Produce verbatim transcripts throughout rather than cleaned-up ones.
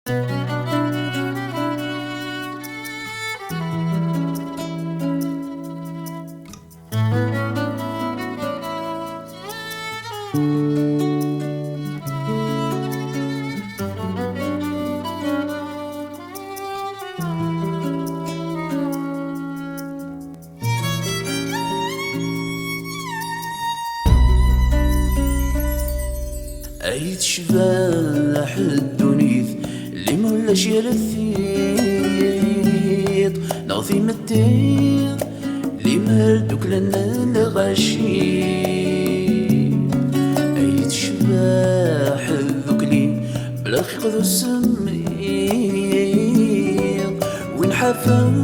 Ay tecbeḥ ddunit, limer ulac yir tiṭ neɣ timetti, limer dduklen lɣaci. Ay tecbeḥ tdukli, bla xiq d usemmiḍ, win ḥafen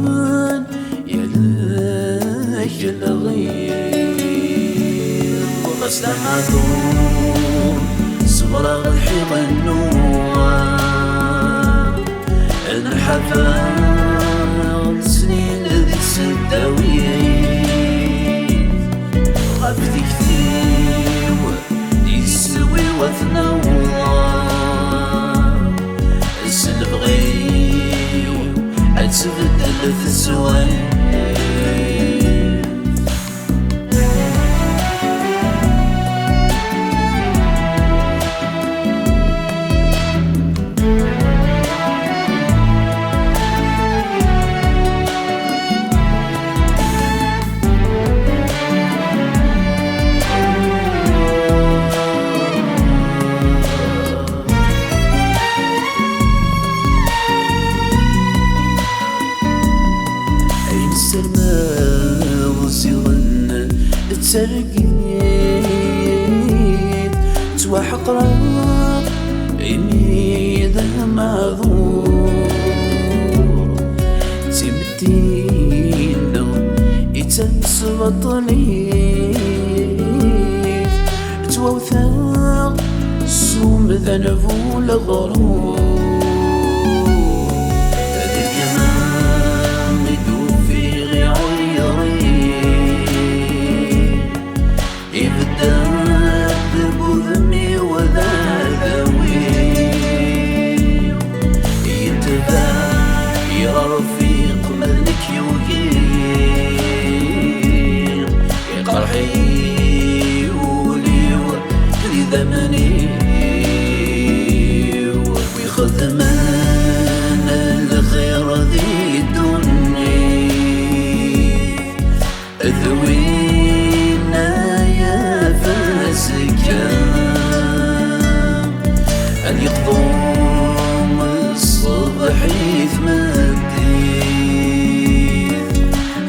yal lɣiḍ. Ɣas d amaḍu, ṣebreɣ lḥiḍ n nnuɣ, ad nḥafer snin di tseddawin. Ɣef tikti-w, iswi-w ad t-naweḍ, s lebɣi-w ad tbeddel teswiɛt. Ayen ssarmeɣ ziɣen d targit, ttwaḥeqreɣ imi d amaɛduṛ. D timetti-nneɣ i d tamesbaṭlit, ttwawteɣ s umdan bu leɣrur. Deg-m i d-ufiɣ iɛeyren, ibedden deg wudem-iw d adaw-iw. Yentbeḥ yerfiq ma d nekk yugi, iqerḥ-iyi wul-iw d idammen-iw. Wi xedmen lxir di ddunit, d winna yaf azekka, ad yeqḍu ṣṣbeḥ i tmeddit,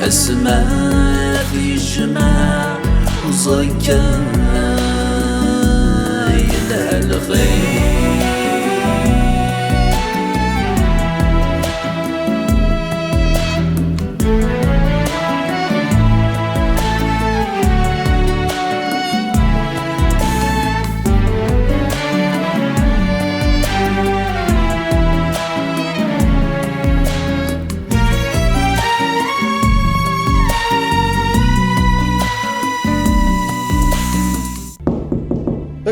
asma tijmeɛ uẓekka yelha lxir.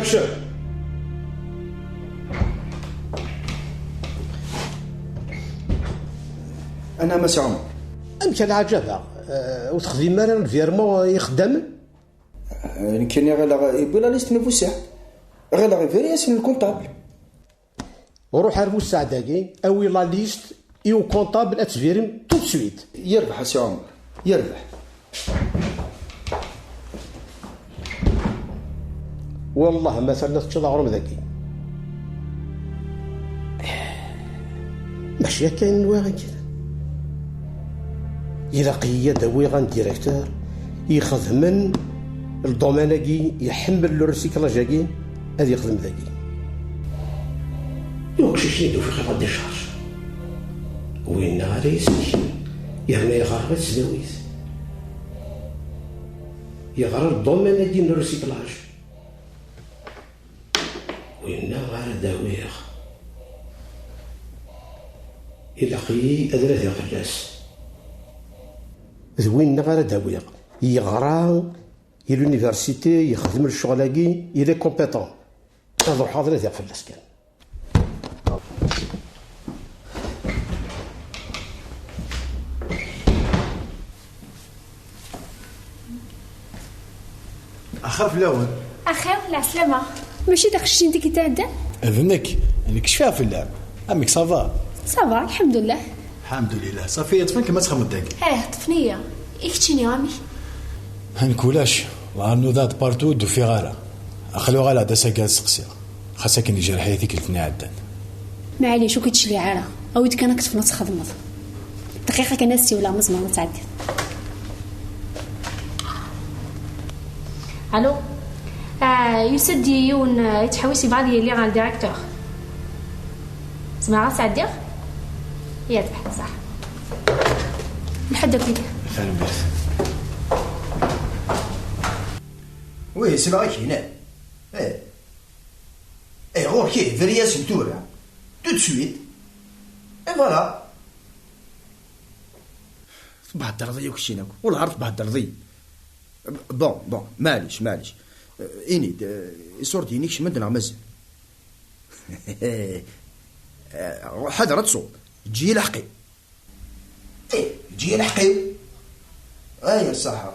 Action! Ana Mass Ɛumer. Amek a lɛaǧaba, eh, ur texdim ara lvirement i ixeddamen? Eh, nekkini ɣileɣ yewwi la liste n Busaɛ. Ɣileɣ ibiri-yasen lkuntabl. Ruḥ ar Busaɛ dagi, awi la liste i ukuntabl ad tvirim tout de suite. Yerbeḥ a Si Ɛumer, yerbeḥ. Wallah ma terna teččeḍ aɣrum dagi. Mačči akka i nwiɣ akka. Ilaq-iyi ad awiɣ un directeur ixedmen le domaine-agi, iḥemmel le recyclage-agi, ad yexdem dagi. I uqcic-nni i d-ufiɣ iɣaḍ di charge. Winna ara yesneklen, yerna yeɣra ɣer tesdawit. Yeɣra le domaine-agi n le recyclage. Winna ara d-awiɣ. Ilaq-iyi ad radiɣ fell-as. D winna ara d-awiɣ. Yeɣra i l'université, yexdem lecɣal-agi, il est compétent. Ad ruḥeɣ ad radiɣ fell-as kan. Xir fell-awen. Axir, lɛeslama. Mačči d aqcic-nni i d-iɛeddan? D nekk. Nekk cfiɣ fell-am. Amek, ça va? Ça va, lḥemdullah. Lḥemdullah. Ṣafi, ṭṭfen-kem ad txedmeḍ dagi? Eh, ṭṭfen-iyi. I keččini, amek? Nekk ulac. Lɛar nudaɣ-d partout, ur d-ufiɣ ara. Aql-i uɣaleɣ-d ass-agi ad seqsiɣ. Xas akken yejreḥ-iyi tikkelt-nni iɛeddan. Maɛlic, ur k-ttcelliɛ ara. Awi-d kan ad k-ṭṭfen ad txedmeḍ. Dqiqa kan ad siwleɣ, ma tzemreḍ ad tɛeddiḍ. Allô? Ah, yusa-d yiwen, ah, yettḥewwis, yebɣa ad yili ɣer directeur. Zemreɣ ad sɛeddiɣ? Yerbeḥ, ṣaḥ. Lḥedd akkit. Tanemmirt. Oui, sliɣ-ak hina. Eh. Eh, ɣur-k, eh, veri-yasen tura. Tout de suite. Et voilà. Tbehdreḍ-iyi akk sin akk. Wellah ar tbehdreḍ-iyi. Bon, bon, maɛlic, maɛlic. Eh, ini-d, eh, iṣurdiyen-ik kecmen-d neɣ mazal? Eh, ḥader ad tsuḍ. Eǧǧ-iyi lḥeqq-iw. Eh, eǧǧ-iyi lḥeqq-iw. Aya ṣṣeḥḥa.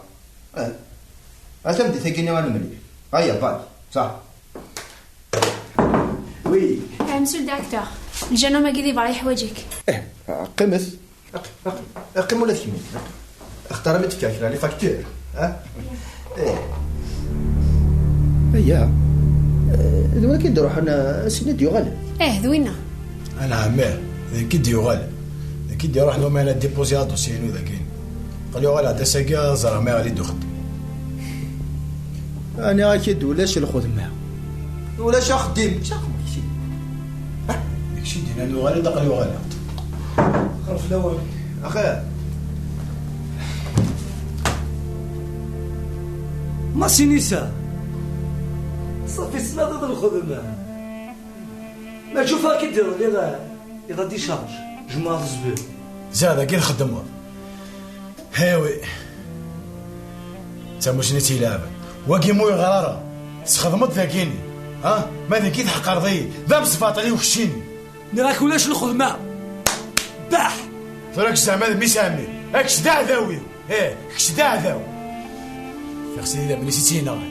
Eh. Atan di tagi-nni ad nemlil. Aya, bye. Ṣaḥ. Oui. Eh, monsieur le directeur, le jeune homme-agi di berra yeḥwaǧ-ik. Eh, qqimet. Aq-, aq-, aqim ula d kemmi. Axaṭer mi d-fkiɣ kra, les factures, ha? Eh. Aya. Eh, d wagi i d-ruḥen, eh, ass-nni d-yuɣalen. Eh, d winna. Anɛam, eh, d nekk i d-yuɣalen. D nekk i d-iruḥen, wama ad déposer adossier-inu dagi. Aql-i uɣaleɣ-d ass-agi ad ẓreɣ ma yeɣli-d uxeddim. Nniɣ-ak-id ulac lxedma. Ulac axeddim. Ulac axeddim. Ha? D kečč i d-yennan uɣal-d, aql-i uɣaleɣ-d. Xerf lawan. Axir. Masinisa. Ṣafi, tesliḍ i lxedma. Ma tcufeɣ-k-id iḍelli, iḍ-a d iccerj. Jemɛeḍ zbir. Ziɣ dagi txeddmeḍ. Hawi. D tamusni i tt-ilɛeben. Wagi mu yeɣra ara. Tesxedmeḍ dagini. Ha? Ma dagi tḥeqreḍ-iyi. D amesbaṭli ukeččini. Nniɣ-ak ulac lxedma. Baḥ! Tura kečč zeɛma d mmi-s ɛemmi. Kečč d aɛdaw-iw. Ih, kečč d aɛdaw. Fix-it d ablis i tt-yenɣan.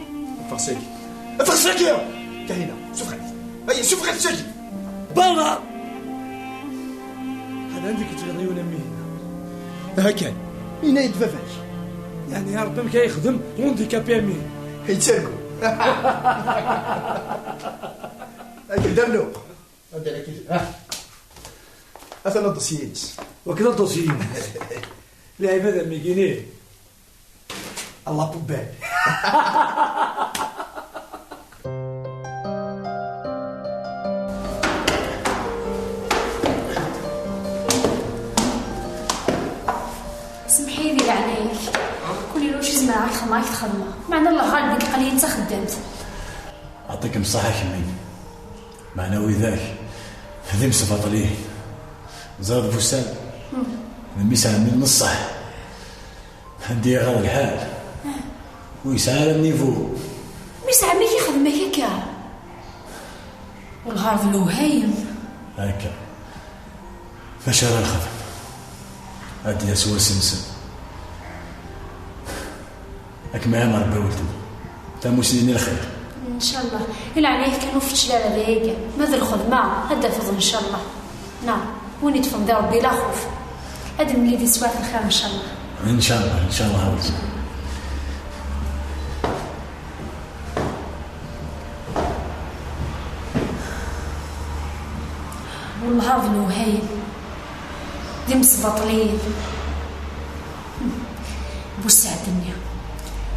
Fix-it. Fix-it! Kahina, sufeɣ-it. Ay, sufeɣ-it sagi. Berra! Hada عندك تغير عيون أمي هنا. هكا. Yenna-yi-d baba-k. يعني يا ربي ما كيخدم handicapé أمي. Yettargu. Ay, d arnuq. Anda la kizib? Ha. Atan adossier-ines. Wakil adossier-ines. Lɛibad am igini. À la poubelle. Semmeḥ-iyi di leɛnaya-k. Kul yella wacu zemreɣ ad k-xedmeɣ, ad k-t-xedmeɣ. Meɛna Allah ɣaleb, nekk aql-iyi d taxeddamt. Ɛṭikem ṣṣeḥḥa kemmi. Meɛna widak d imesbaṭliyen. Ẓriḍ Bussam, d mmi-s ɛemmi n ṣṣeḥ. Anda iɣer lḥal, ur yesɛi ara nnivu. Mmi-s ɛemmi-k ixdem-ak akka? Wellah d lewhayem. Akka. Maca ara nexdem. Ad d-yas wass-nsen. Ad kem-iɛam Rebbi a weltma. Tamusni n lxir. Ncallah. I leɛnaya-k kan ur feccel ara dayagi. Ma d lxedma, ad d-tafeḍ ncallah. Neɣ, win iṭṭfen di Rebbi la xuf. Ad nemlil di teswiɛt n lxir ncallah. Ncallah, ncallah a weltma. Wellah d lewhayem. D imesbaṭliyen. Busaɛd-nni.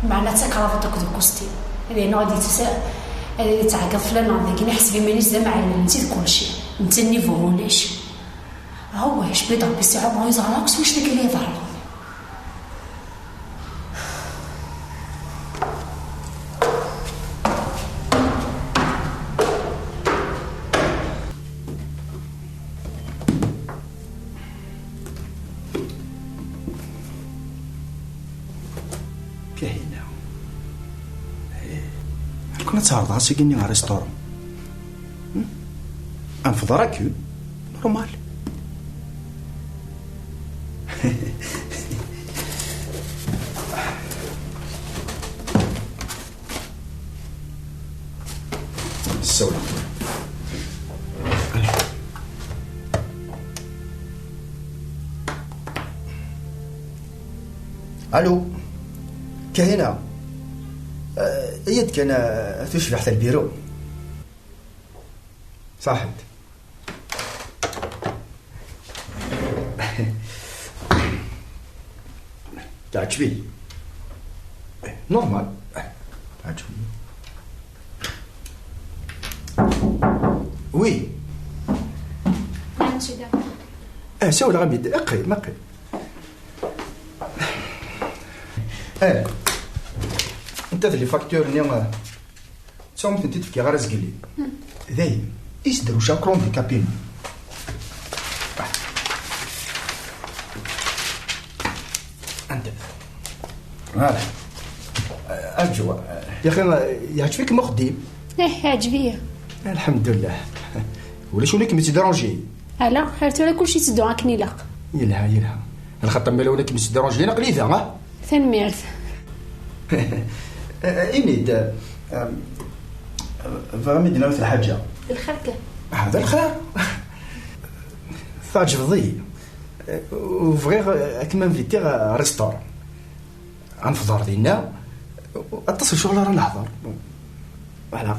Meɛna d takrabaṭ akked ukustim. Ad yernu ad yettɛeggiḍ fell-aneɣ dagi, iḥseb iman-is d amɛellel, netta d kulci. Netta nnivu ulac. Awah, icebbi-d Rebbi si ɛumṛu, yeẓra akk s wacu dagi la iḍerru. Kahina. Eh, akken ad tɛerḍeɣ ass-agi-nni ɣer restaurant. Hmm? Anfeḍ ṛakyu. Normal. Allô. Kahina. Eh, iyya-d kan, eh, tucbiḥt n lbiru. Saḥit. Teɛǧeb-iyi. Normal. Teɛǧeb-iyi. Oui. Ah, sawleɣ-am-id. Qqim, qqim. Eh, anta d les factures-nni, eh, ur tent-id-fkiɣ ara zgelli. Dayen, is drus akk handicapé-nni. Anda? Voilà. Eh, arǧu. Yaxi, yeɛǧeb-ikem uxeddim? Eh, yeɛǧeb-iyi. Lḥemdullah. Ulac win i kem-yettdéranjin? Ala, ar tura kulci yetteddu akken ilaq. Yelha, yelha. Lxaṭer ma yella win i kem-yettdéranjin, aql-i da, ah? Tanemmirt. Eh, ini-d, eh, bɣiɣ ad m-id-nawi lḥaǧa. Lxir kan. Ah, d lxir. Teɛǧbeḍ-iyi. Eh, u bɣiɣ, eh, ad kem-invitiɣ ɣer restaurant. Ad nefḍer dinna. Aṭas n ccɣel ara neḥḍer. Voilà.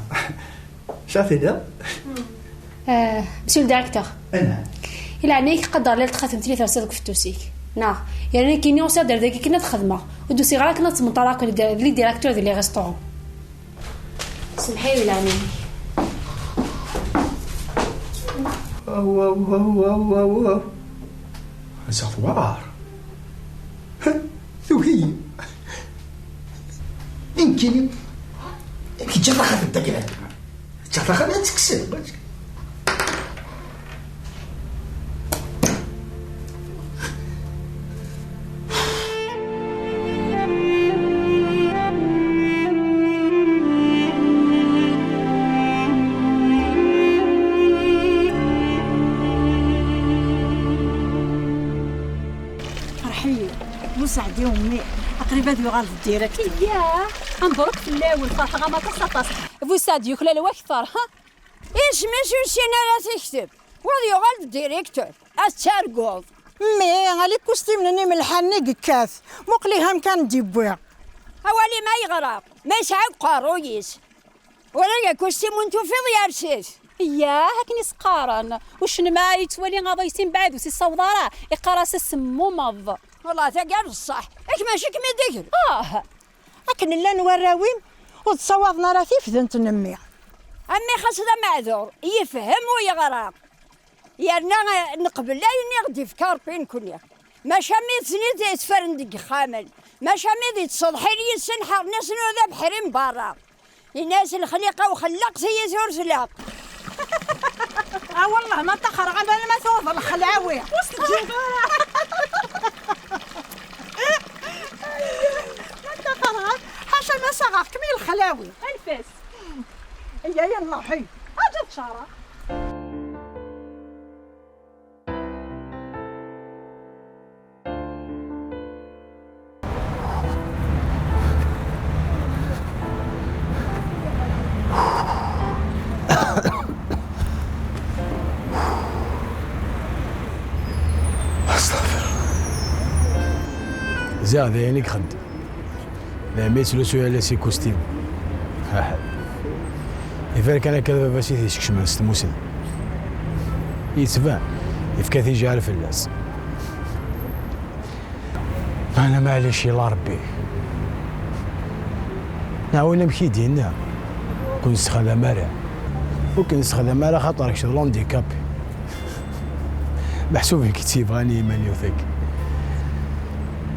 Acu ara tiniḍ? Euh, monsieur le directeur. Anɛam. I leɛnaya-k, qader lal txatemt-iyi tersa deg ufettus-ik. Neɣ, yerna nekkini usiɣ-d ar dagi kan ad xedmeɣ. Ur d-usiɣ ara akken ad tmenṭareɣ akk d les directeurs d les restaurants. Semḥ-iyi di leɛnaya-k. Aw, aw, aw, aw, aw, aw. Ziɣ tewɛer. Tugi-yi. Nekkini, teǧǧa taxatemt d tagrant. Teǧǧa taxatemt ad tekkes. Ferḥ-iyi. Buseɛdi ummi, aqrib ad yuɣal d direct. Iya, mebṛuk fell-awen, ferḥeɣ-am aṭas, aṭas. Buseɛdi yuklal wakter, ha? Isem-is ur yessin ara ad t-ikteb, wa ad yuɣal d directeur, ad targuḍ. Mmi, ali kustim-nni imelḥanen i yekkat, muqel-it amkan d-yewwi. Awal-im ay yeɣraq, ma yesɛa deg uqerruy-is. Wala akustim ur n-tufiḍ yers-it. Yah, akken i s-qqaren. Uccen ma yettwali aḍu-is mbeɛd ur s-issaweḍ ara, iqqar-as asemmum. Wellah, tagi d ṣṣeḥ. Ak mačči kem-id-igren. Ah! Akken llan warraw-im, ur d-ssawaḍen ara tifdent n mmi. A mmi xas d ameɛdur, yefhem u yeɣra. Yerna, eh, neqbel ayen i ɣ-d-ifka Ṛebbi nekni. Maca mi ten-id-tefren deg yixxamen, maca mi d-ittseḍḥir yis-sen ḥerren-asen ula d abeḥri n berra. Yenna-yas lexliqa-w xellaqet-iyi ur tlaq. Ah, wellah, ma ṭaxreɣ aman ma tuɣeḍ lexlawi. Ur s-teǧǧiḍ ara. Ma ṭaxreɣ, ḥaca ma saɣeɣ-kem i lexlawi. Anef-as. Ayya, yalla, ḥi. Aǧa teččareɣ. Ziɣ d ayen i ixeddem. Daymi yettlusu yal ass ikustim. Aha. Iban kan akka d baba-s i t-iskecmen s tmusni. Yettban, yefka tijar fell-as. Meɛna maɛlic, yella Rebbi. Neɣ win amek i d-yenna, ur ken-nessexdam ara. Ur ken-nessexdam ara xaṭer kečč d l'handicapé. Meḥsub i k-tt-yebɣan i yiman-iw tagi.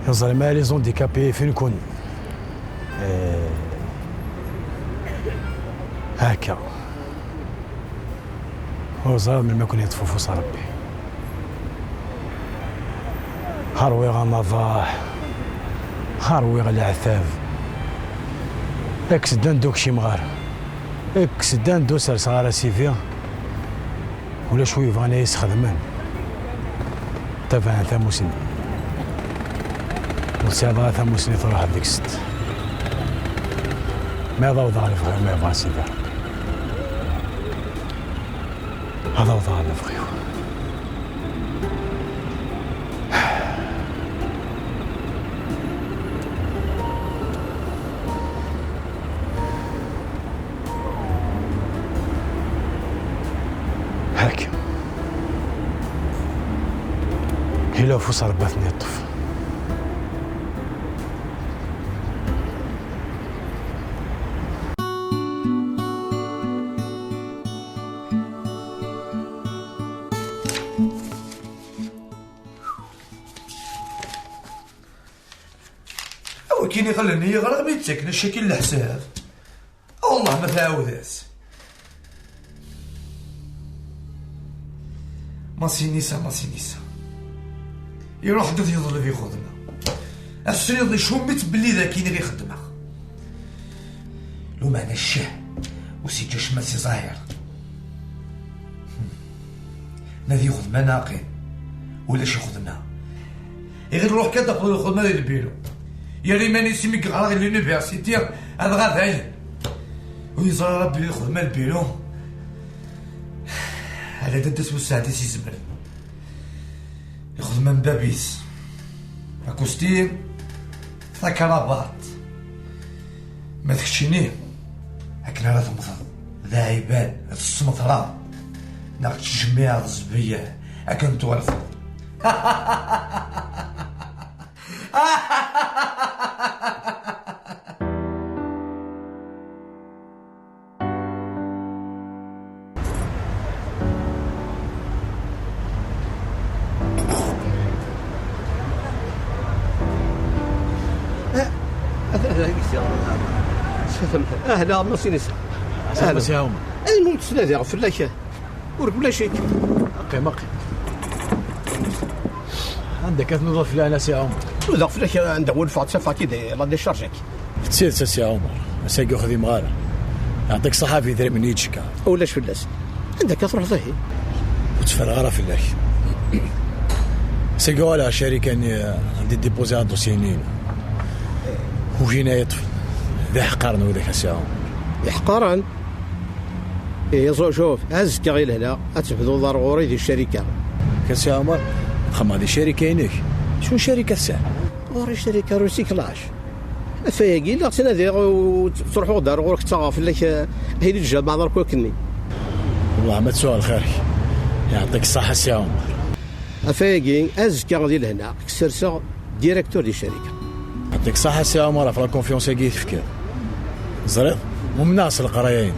Ur teẓrim ara les handicapés yifen-ken. Eh, akka. Ur ẓriɣ melmi ad ken-yeṭṭef ufus Rebbi. Ṛwiɣ amaḍaḥ, ṛwiɣ leɛtab. Kkes-d anda ur kcimeɣ ara. Kkes-d anda ur serseɣ ara sivi. Ulac wi yebɣan ad yi-sxedmen. Tabaɛen tamusni. Ur tesɛiḍ ara tamusni truḥeḍ deg-sent. Ma ad awḍeɣ lebɣi-w ma yebɣa Sidi Ṛebbi. Ad awḍeɣ lebɣi-w. Yella ufus Ṛebbi ad ten-iṭṭef. Awakken iɣallen i yeɣra mi d-ttaken acakil leḥsab. Wellah ma tɛawed-as. Masinisa, Masinisa. Iruḥ-d ad yeḍleb ixedma. Asriḍ icum-itt belli d akin i xeddmeɣ. Lumeɛna ccah, ur s-yeǧǧa acemma si ẓahir. Hmm. Ma d ixedma neɣ qim, ulac ixedma. Iɣil ruḥ kan tafeḍ lxedma di lbiru. Yerra iman-is imi yeɣra di l'université, adɣa dayen. Ur yeẓri ara belli lxedma n lbiru, ala dadda-s Busaɛd i s-izemren. Lxedma n bab-is. Akustim, takrabaṭ. Ma d keččini, akken ara temmteḍ, d aɛiban, ad tesmeḍreḍ, neɣ tettjemmiɛeḍ zzbeyya akken tuɣaleḍ. Ahla, Masinisa. Ahla. Masinisa. Almum ttnadiɣ fell-ak. Ur ulac-ik. Qqim, qqim. Anda akka tnudaḍ fell-aɣ a Si Ɛumar? Nudaɣ fell-ak, anda wulfeɣ ttafeɣ-k-id la décharge-agi. D tidet a Si Ɛumar, ass-agi ur xdimeɣ ara. Yeɛṭik ṣṣeḥḥa ɣef yidrimen i yi-d-tcekkeḍ. Ulac fell-as. Anda akka truḥeḍ ihi? Ur tteffreɣ ara fell-ak. Ass-agi uɣaleɣ ɣer ccarika-nni, anda i d-déposer adossier-nni-inu. Ugin ad yi-ṭṭfen. D iḥeqqaren widak a Si Ɛumar. Iḥeqqaren? Ihi ẓu-, cuf, azekka i lehna ad tebduḍ ar ɣur-i di ccarika. Akka a Si Ɛumar, xedmeɣ di ccarika-inek. Acu n ccarika tesɛiḍ? Ɣur-i ccarika recyclage. Ɣef wayagi i lliɣ ttnadiɣ u ttruḥuɣ-d ar ɣur-k ttaɣeɣ fell-ak, eh, ayen i d-tjemɛeḍ akk akkenni. Wellah ma ttuɣ lxir-ik. Yeɛṭik ṣṣeḥḥa a Si Ɛumar. Ɣef wayagi, azekka di lehna, ad k-sserseɣ directeur di ccarika. Yeɛṭik ṣṣeḥḥa a Si Ɛumar ɣef la confiance-agi i tefkiḍ. Ẓriɣ, umneɣ s leqraya-inu.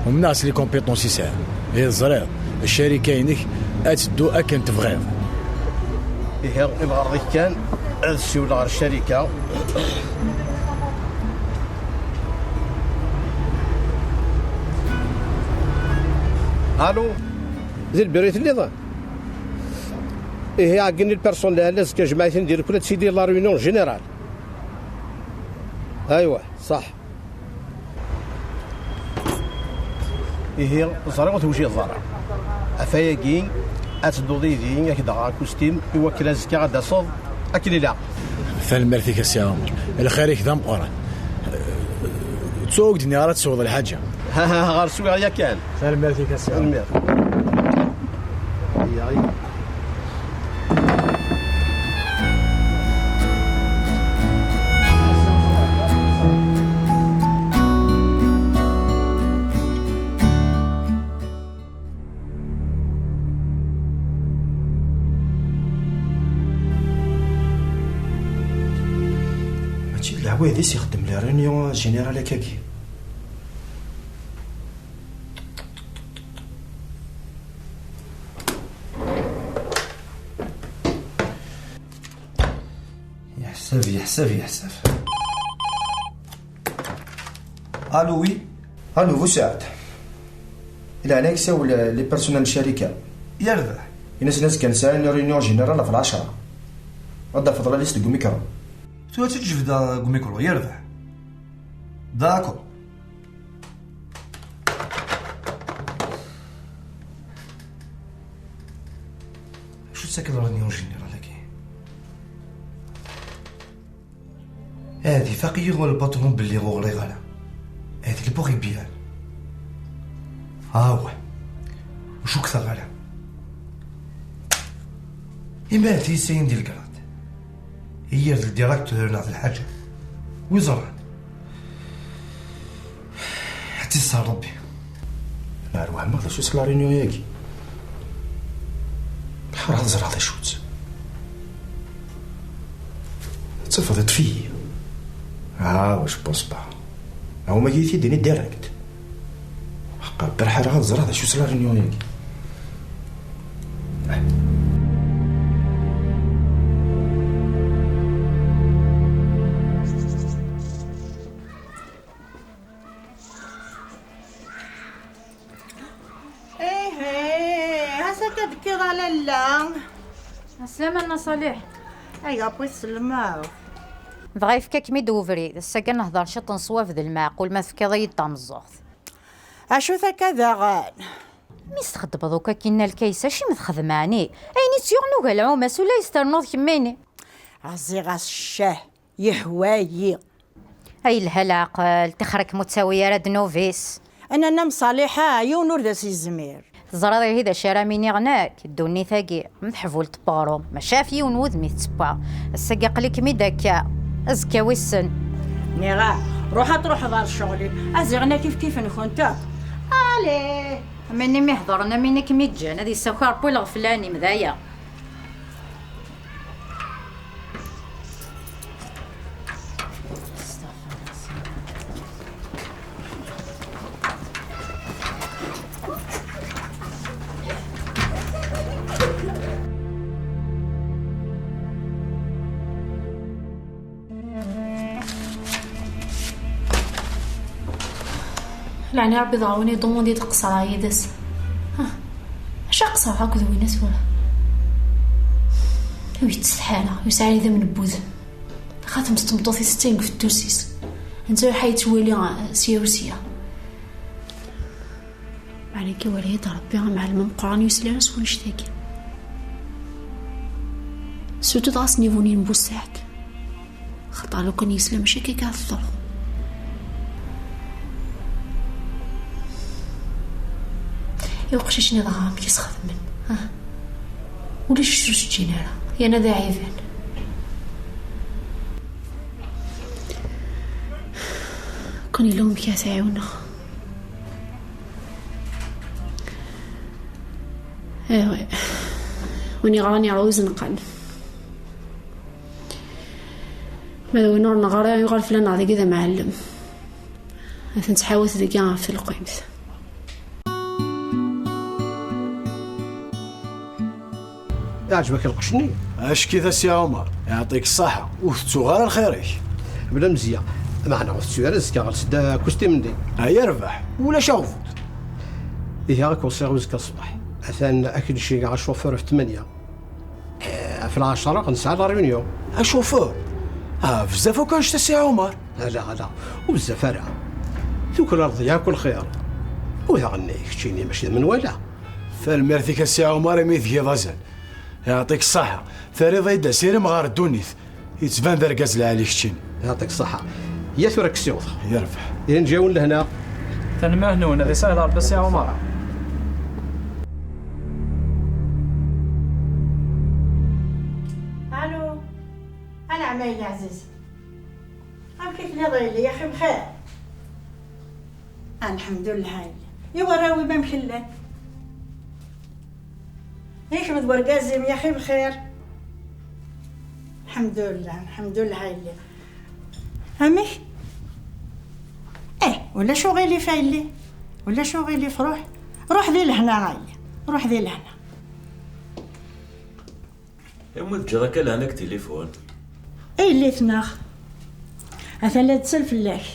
Umneɣ s les compétences i sɛiɣ. Ihi ẓriɣ, ccarika-inek ad teddu akken tebɣiḍ. Ihi, imeɣreḍ-ik kan, ad ssiwleɣ ɣer ccarika. Allô? Di lbiru i telliḍ? Ihi, ɛeggen i lpersonal, azekka jmeɛ-iten di lekla ad tili la réunion générale. Aywa, ṣaḥ. Ihi, ẓriɣ ur tewjideḍ ara. Ɣef wayagi, ad tedduḍ yid-i, ad k-d-aɣeɣ akustim, i wakken azekka ad d-taseḍ akken ilaq. Tanemmirt-ik a Si Ɛumar. Lxir-ik d ameqqran. Ttuɣ ur k-d-nniɣ ara ad tesweḍ lḥaǧa. Ha, ha, ha, ɣer swiɣ yakan. Tanemmirt-ik a Si Ɛumar. Tanemmirt. Mačči d leɛwayed i s-ixeddem la réunion générale akkagi. Yeḥseb, yeḥseb, yeḥseb. Allô, oui. Allô, Busaɛd. Leɛna-k, sawel les personnels n ccarika. Yerbeḥ. Ini-asen azekka nesɛa une réunion générale ɣef lɛecṛa. Ad d-tafeḍ la liste deg umikru. Tura ad tt-id-jebdeɣ deg umikru, yerbeḥ. D'accord. Acu d-tettakeḍ la réunion générale-agi? Ad ifaq-iyi ɣur lpatron belli ur ɣriɣ ara. Ad lbuɣ ibyan. Awah. Ur cukkteɣ ara. Ima ad t-yessayen di legrad. Iyyir d ldiraktur neɣ d lḥaǧa. Wi ẓran? Ad tt-isser Rebbi. Ar wehmeɣ d acu-tt la réunion-agi. Ḥareɣ ad ẓreɣ d acu-tt. Tafeḍ iṭṭef-iyi. Ah, je pense pas. Awma-yi t-id-ini direct. Ḥeqqa, berḥareɣ ad ẓreɣ d acu-s la réunion-agi. Ih, ih, ass akka d-tekkiḍ a lalla. Aslama a Nna Ṣaliḥ. Ay, apwi tselmaḍ. Dɣa yefka-kem-id ubrid, ass-agi ad nehder ciṭ n ṣṣwab d lmeɛqul, ma tefkiḍ-iyi-d tameẓẓuɣt. Acu-t akka daɣen? Mi s-txeddmeḍ akk akkin a Lkaysa, acimi txedmeḍ ɛni? Ayen i tt-yuɣen ugar lɛuma-s, ula yis ternuḍ kemmini. Ɛziɣ-as ccah. Yehwa-yi. Ay yelha leɛqel, tixer-ik mu ttawi ara ddnub-is. Anana mṣaliḥa, yiwen ur d as-yezmir. Teẓriḍ ihi d acu ara m-iniɣ nekk, ddunit-agi, m teḥbult n uɣrum, maca ɣef yiwen wudem i tettewwa. Ass-agi aql-ikem-id akka, azekka wissen. Nniɣ-ak, ruḥ ad truḥeḍ ar ccɣel-im, aziɣ-nni kifkif-nkent akk. Allez! Am win mi hedren, am win i kem-iǧǧan, ad yessaki Rebbi lɣeflan-im, d aya. Leɛni Ṛebbi dɣa win yeḍummun di tqeṣṣra yid-s. Ah, acu qeṣṣreɣ akked winna tura? Ur yettsetḥi ara, ur yesɛi ara idammen n wudem. Xatem s tmeṭṭut-is, attan deg ufeddus-is. Netta iruḥ ad yettwali, ah, sya u sya. Meɛna akka iwala-yi-d Ṛebbi amɛellem ameqqran yuslan s wannect-agi. Surtout dɣa s nnivu-nni n Bussaɛd. Xaṭer lukan yesla mačči akka kan teḍru. I uqcic-nni dɣa amek i s-xedmen? Ah. Ulac acu ur s-ǧǧin ara, yerna d aɛiban. Kan yella wamek ara t-ɛiwneɣ. Aywa. Win yeɣran yerwa izenqan. Ma d win ur neɣri, yuɣal fell-aneɣ dagi d amɛellem. Ad t-nettḥawat dagi ɣef telqimt. Iɛǧeb-ak lqecc-nni? Acki-t a Si Ɛumar, iɛṭik ṣṣaḥa, ur tettuɣ ara lxir-ik. Bla mzeyya, meɛna ur tettu ara azekka ɣer sda kustim-nni. Ay rrbeḥ, ulac aɣbud. Ihi ad k-weṣṣiɣ uzekka ṣṣbeḥ. Atan ad k-d-nceyyeɛ acufur ɣef tmanya. Eh, ɣef lɛecṛa nesɛa la réunion. Acufur? Ah, bezzaf akk annect-a a Si Ɛumar. Ala, ala, ur bezzaf ara. Tuklaleḍ yakk lxir. U daɣen keččini mačči d menwala. Tanemmirt-ik a Si Ɛumar imi tgiḍ azal. Yeɛṭik ṣṣaḥa. Terriḍ-iyi-d asirem ɣer ddunit. Yettban d argaz lɛali keččini. Yeɛṭik ṣṣaḥa. Ya tura kkes iwḍex. Yerbeḥ. Ihi nǧi-awen lehna. Tanemmirt-nwen, ad isahel Ṛebbi a Si Ɛumar. Alo. Anɛam a yelli ɛziz. Amek i telliḍ a yelli, yaxi bxir? Lḥemdullah a yelli. I warraw-im amek llan? I kemm d wergaz-im, yaxi bxir? Lḥemdullah, lḥemdullah a yelli. Amek? Eh, ulac uɣilif a yelli. Ulac uɣilif, ruḥ. Ruḥ di lehna a yelli. Ruḥ di lehna. Imi teǧǧiḍ akka lehna deg tilifun? Ay yelli-tneɣ, atan la d-tsal fell-ak.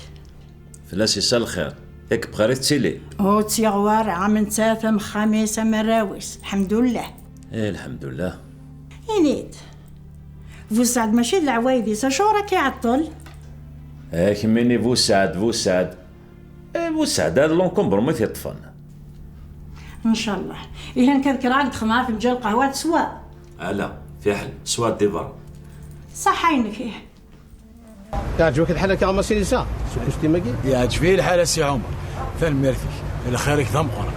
Fell-as yessa lxir, yak bxir i tettili. Ur tt-yeɣwa ara, am nettat, am xxam-is, am arraw-is, lḥemdullah. Eh, lḥemdullah. Ini-d, Bussaɛd mačči d leɛwayed-is, acuɣer akka iɛeṭṭel? Eh, kemmini Bussaɛd, Bussaɛd. Eh, Bussaɛd, ad l'encombrement i t-yeṭṭfen. Ncallah. Ihi nekk ad kkreɣ ad d-xedmeɣ afenǧal lqahwa ad teswa. Ala, fiḥel, swa di berra. Ṣaḥa-inek, ih. Iɛǧeb-ak lḥal akka a Masinisa, s ukustim-agi? Iɛǧeb-iyi lḥal a Si Ɛumar. Tanemmirt-ik. Lxir-ik d ameqqran.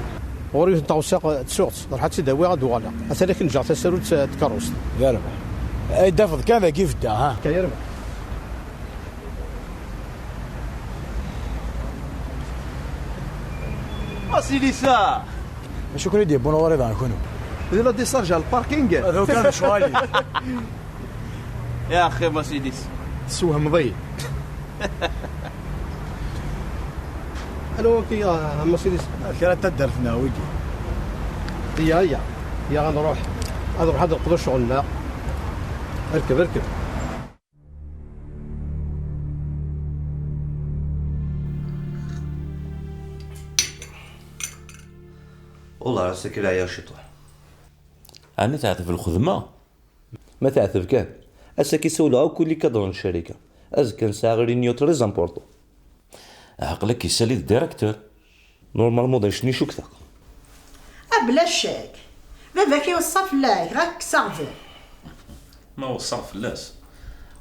Ɣur-i yiwet n tɣawsa tsuɣ-tt, ruḥ ad tt-id-awiɣ ad d-uɣaleɣ. Atan akken ǧǧeɣ tasarut n tkeṛṛust. Yerbeḥ. Ay d-tafeḍ kan dagi bedda, ha? Akka yerbeḥ. Masinisa! Acu ken-id-yewwin ɣur-i daɣen kunwi? D la décharge ar le parking. D ukan lecɣal-ik. Ya axi Masinisa. Teswehmeḍ-iyi. Alo, waki, a Mercedes. Kra n taddart-nneɣ wigi. Iya, iya. Iya, ad nruḥ. Ad nruḥ ad nqeḍ ccɣel-nneɣ. Rkeb, rkeb. Wallah, ass-agi leɛyaɣ ciṭuḥ. Ɛni teɛteb lxedma? Ma teɛteb kan. Ass-agi sawleɣ akk i lkadr n ccarika. Azekka nesɛa réunion très important. Aql-ak isali d directeur. Normalement d annect-nni i cukteɣ. A bla ccek, baba-k iweṣṣa fell-ak, ɣa kkes aɣbel. Ma weṣṣaɣ fell-as?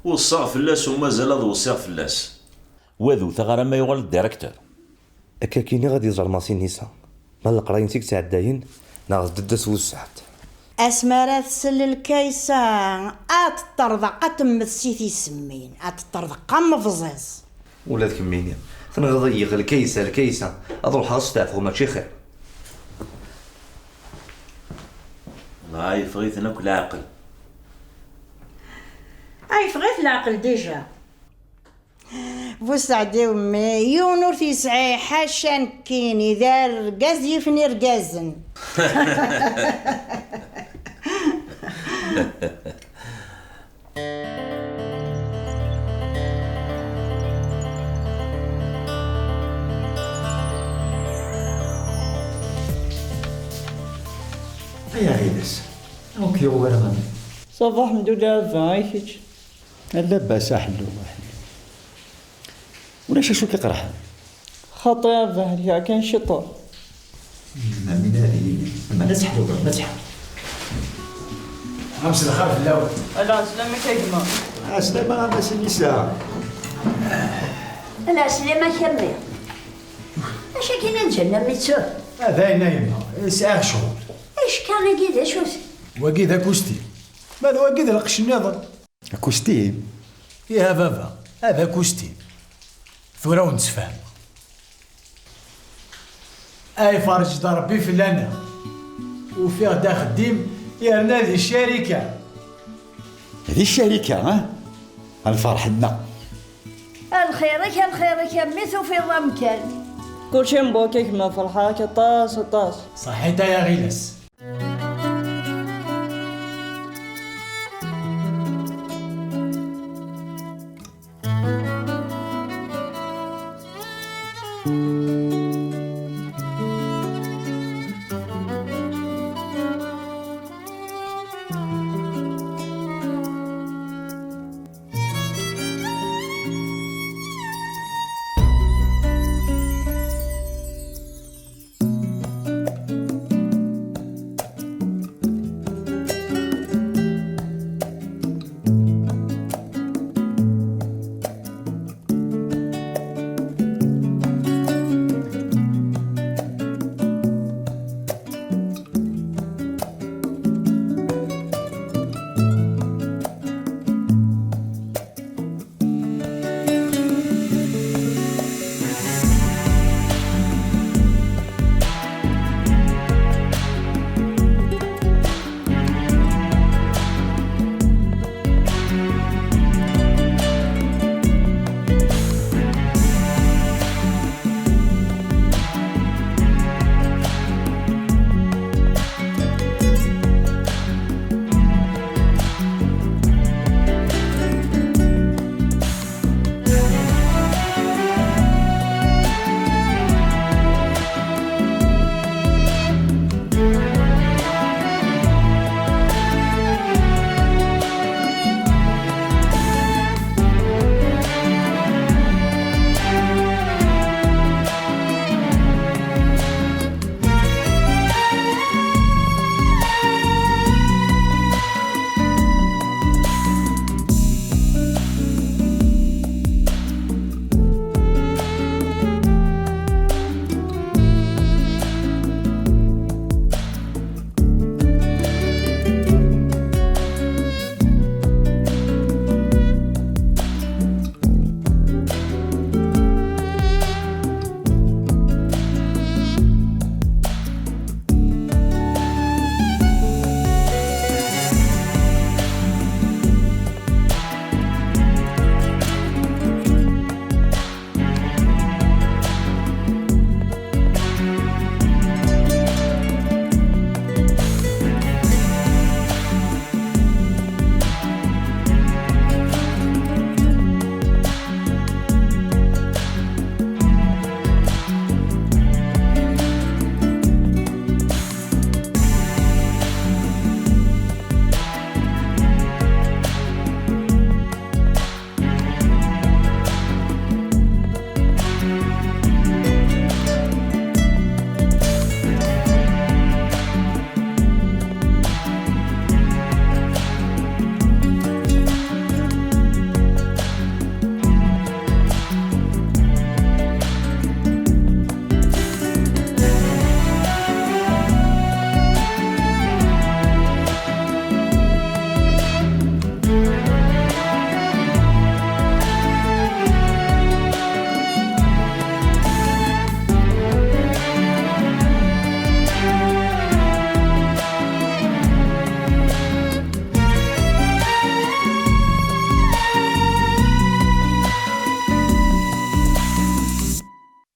Weṣṣaɣ fell-as u mazal ad weṣṣiɣ fell-as. Wa d utaɣ ara ma yuɣal d directeur. Akka kini ad iẓer Masinisa ma leqrayent i yettɛeddayen neɣ d dda-s Wusseɛd. Asmi ara tsel lkaysa, ad teṭṭerḍeq, ad temmet si tismin, ad teṭṭerḍeq am ubẓiẓ. Ula d kemmini, tenɣiḍ-iyi lkaysa, lkaysa, ad ruḥeɣ ad steɛfuɣ mačči xir. Dɣa yeffeɣ-iten akk leɛqel. Ay, yeffeɣ-it leɛqel déjà. Buseɛd-iw mmi, yiwen ur t-yesɛi ḥaca nekkini, d argaz yifen irgazen. Ay aɣiles, amek yuɣ wara? Ça va, ḥemdullah, a baba, i kečč? Labas a ḥellu, a ḥellu. Ulac acu k-iqerḥen? Xaṭi a baba, lhiɣ kan ciṭuḥ. Amin ad yili. Aman ad teḥlu, ad teḥlu. Am s lxir fell-awen. Ala, slam-ik a gma. Ɛeslama a Masinisa. Ala, slam-ak a mmi. Acu akken i nǧen a mmi ttuh? A d ayen a yemma, sɛiɣ ccɣel. Acekka-agi d acu-t? Wagi d akustim. Ma d wagi d lqecc nniḍen. Akustim? Ih a baba, ad akustim. Tura ur nettsefham. Ay ferǧ-d Rebbi fell-aneɣ. Ufiɣ-d axeddim yerna di ccarika. Di ccarika, ah? A lferḥ-nneɣ. A lxir-ik, a lxir-ik, a mmi tufiḍ amkan. Kulci mebṛuk a gma, ferḥeɣ-ak aṭas, aṭas. Ṣaḥit ay aɣilas.